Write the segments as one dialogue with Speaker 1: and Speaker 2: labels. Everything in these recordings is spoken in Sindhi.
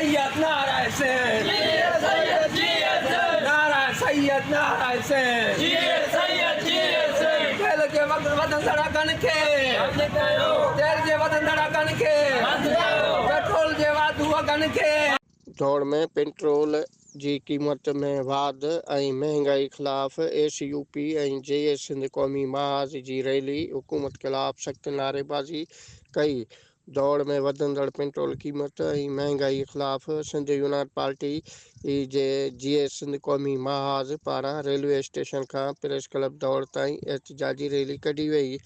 Speaker 1: سيد نعره سنڌ جيئي سيد جيئي سنڌ نعره سيد نعره سنڌ جيئي سيد جيئي سنڌ تيل جي وڌندڙ اگهن کي بند ڪيو تيل جي وڌندڙ اگهن کي بند ڪيو پيٽرول جي واڌو اگهن کي.
Speaker 2: ڊوڙ ۾ پيٽرول جي قيمت ۾ واڌ ۽ مهانگائي خلاف ايس يو پي ۽ جيئي سنڌ قومي محاذ جي ريلي حڪومت خلاف سخت نعريبازي ڪئي. ڊوڙ ۾ وڌندڙ پيٽرول قيمت ۽ مهانگائي خلاف سنڌ يونائيٽ پارٽي جي جيئي سنڌ قومي محاذ پاران ريلوي اسٽيشن کان پريس ڪلب ڊوڙ تائين احتجاجي ريلي ڪڍي وئي.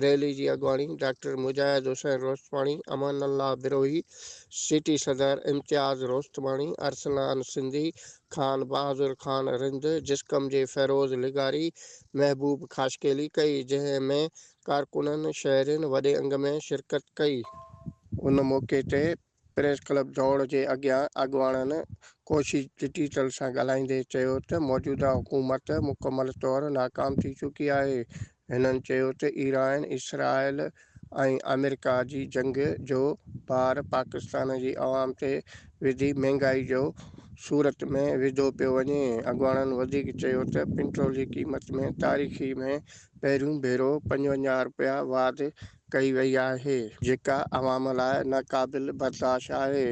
Speaker 2: ريلي جي اڳواڻي ڊاڪٽر مجاهد حسين روستماڻي، امان الله بروهي، سٽي صدر امتياز روستماڻي، ارسلان سنڌي، خان بهادر خان رند، جسقم جي فيروز لغاري، محبوب خاصخيلي ڪئي، جنهن ۾ ڪارڪنن، شهرين وڏي انگ ۾ شرڪت ڪئي. ان موقعي تي پريس ڪلب دوڙ جي اڳيان اڳواڻن ڪوشش ڊجيٽل سان ڳالهائيندي چيو ته موجوده حڪومت مڪمل طور ناڪام ٿي چڪي آهي. هنن چيو ته ايران، اسرائيل ۽ آمريڪا جي جنگ جو بار پاڪستان جي عوام تي وڌي مهنگائي جو صورت ۾ وڌو پيو وڃي. اڳواڻن وڌيڪ چيو ته پيٽرول جي قيمت ۾ تاريخي ۾ پهريون ڀيرو 55 رپيا واڌ ڪئي وئي آهي، جيڪا عوام لاء ناقابل برداشت آهي.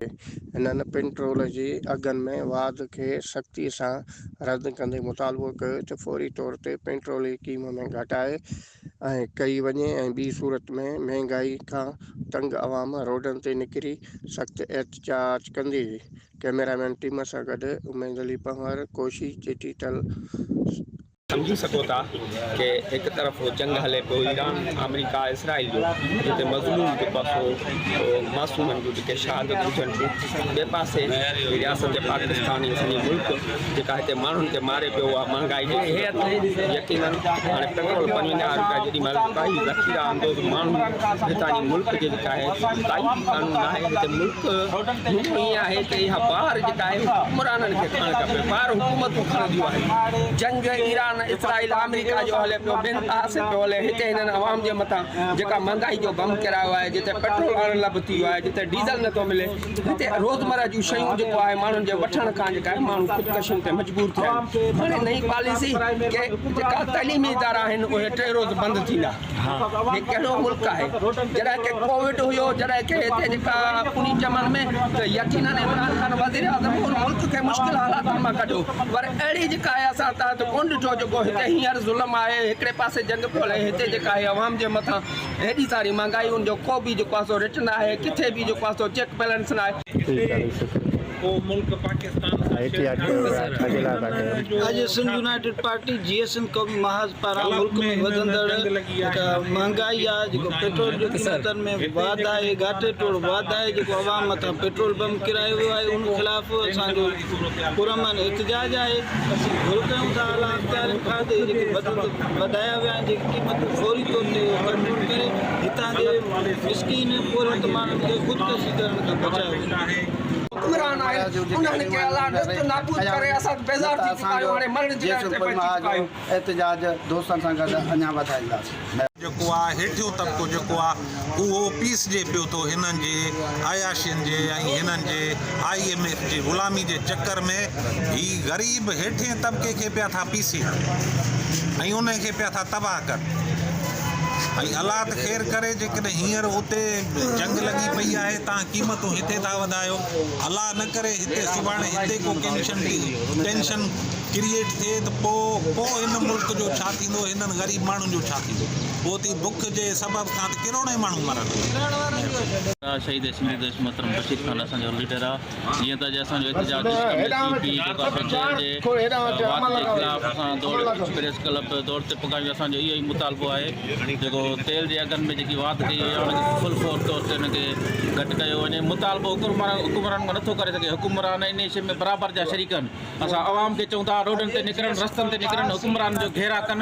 Speaker 2: هنن پيٽرول جي اگهن ۾ واڌ کي سختي سان رد ڪندي مطالبو ڪيو ته فوري طور تي پيٽرول جي قيم ۾ گهٽائي ڪئي وڃي ۽ ٻي صورت ۾ مهنگائي کان تنگ عوام روڊن تي نڪري سخت احتجاج ڪندي. ڪئميرا مين ٽيم سان گڏ اميد علي پنهور، ڪوشي ڊجيٽل.
Speaker 3: سمجهي سگهو ٿا ڪي هڪ طرف جنگ هلي پيو ايران آمريڪا اسرائيل جو جتي مظلوم جيڪو آهي سو معصومن جون جيڪي شهادتون ٿين ٿيون ٻئي پاسي رياست پاڪستان هي سڄي ملڪ جيڪا هتي ماڻهن کي ماري پيو اها مهانگائي جي صورت ۾ يقينن هاڻي پيٽرول 55 روپيا جيڏي مهل ڪائي ذخيره اندوز ماڻهو هتان جي ملڪ جي جيڪا آهي ڪائي به قانون ناهي هتي ملڪ هوندو ائين آهي ته اها بار جيڪا آهي حڪمرانن کي کڻڻ کپي بار حڪومتون کڻنديون آهن جنگ ايران اسرائيل آمريڪا جو هلي پيو ٻين پاسي پيو هلي هتي هنن عوام جي مٿان جيڪا مهنگائي جو بم ڪيرايو آهي جتي پيٽرول اڻ لڀ ٿي ويو آهي جتي ڊيزل نٿو ملي هتي روزمره جون شيون جيڪو آهي ماڻهن جي وٺڻ کان جيڪا آهي ماڻهو خودڪشين تي مجبور ٿيا آهن هاڻي نئين پاليسي ڪي جيڪا تعليمي ادارا آهن اهي ٽي روز بند ٿيندا هي ڪهڙو ملڪ آهي جڏهن ڪي ڪووڊ هيو جڏهن ڪي هتي جيڪا انهي چمن ۾ ته يقينن عمران خان وزير اعظم هو ان ملڪ کي مشڪل حالاتن مان ڪڍيو پر اهڙي جيڪا آهي اسان تحت ڪونه ڏٺو جيڪو هتي هينئر ظلم آهي هڪڙي پاسي جنگ پيو هلي هتي جيڪا آهي عوام جي مٿان هيڏي ساري مهانگائي ان جو ڪو به جيڪو آهي سو رٽ نه آهي ڪٿي به جيڪو آهي سو چيڪ بيلنس نه آهي.
Speaker 4: ڪو ملڪ پاڪستان سان
Speaker 5: اڄ سنڌ يونائيٽيڊ پارٽي جيئي سنڌ قومي محاذ پاران ملڪ ۾ وڌندڙ جيڪا مهانگائي آهي جيڪو پيٽرول جي قيمتن ۾ واڌ آهي گهاٽي ٽوڙ واڌ آهي جيڪو عوام مٿان پيٽرول بم ڪيرايو ويو آهي ان خلاف اسان جو پرامن احتجاج آهي اسين گهر ڪيون ٿا اعليٰ اختيارين کان ته اهي جيڪي وڌايا ويا آهن جيڪي قيمتون فوري طور تي اهو ڪنٽرول ڪري هتان جي مسڪين پورهيت ماڻهن کي خودڪشي ڪرڻ کان بچايو وڃي.
Speaker 1: حڪمران آهن انهن کي الله نست نابود ڪري اسان ته بيزار ٿي چڪا آهيون هاڻي مرڻ جي ڳڻتي پئجي چڪا آهيون.
Speaker 6: احتجاج دوستن سان گڏ اڃا وڌائينداسين.
Speaker 4: جيڪو آ هيٺيون طبقو جيڪو آ اهو پيسجي پيو ٿو هنن جي عياشين جي ۽ هنن جي I M F جي غلامي جي چڪر ۾ هي غريب هيٺين طبقي کي پيا ٿا پيسين ۽ انهن کي پيا ٿا تباهه ڪن ۽ الله ته خير ڪري جيڪڏهن هينئر اتي جنگ لڳي پئي آهي تان قيمتون هتي ٿا وڌايو الله نه ڪري هتي سڀاڻي هتي ڪو ڪينشن ٽينشن ڪريئيٽ ٿئي ته پو پو هن ملڪ جو ڇا ٿيندو هنن غريب ماڻهن جو ڇا ٿيندو پو ٿي بک جي سبب کان ته ڪروڙين ماڻهو مرن.
Speaker 7: شهيد سنڌو ديس محترم بشير خان اسان جو ليڊر آ جيئن ته اڄ اسان جو احتجاج جسقم ايس يو پي جيڪو اسان جيل جي واڌ جي خلاف اسان دوڙ پريس ڪلب دوڙ تي پڳا آهيون اسان جو اهو ئي مطالبو آهي جيڪو تيل جي اگهن ۾ جيڪي واڌ ڪئي وئي آهي ان کي فل فور طور تي ان کي گهٽ ڪيو وڃي مطالبو حڪمران حڪمرانن کان نٿو ڪري سگهي حڪمران انهي شي ۾ برابر جا شريڪ آهن اسان عوام کي چئون ٿا روڊن تي نڪرن رستن تي نڪرن حڪمرانن جو گهيرا ڪن.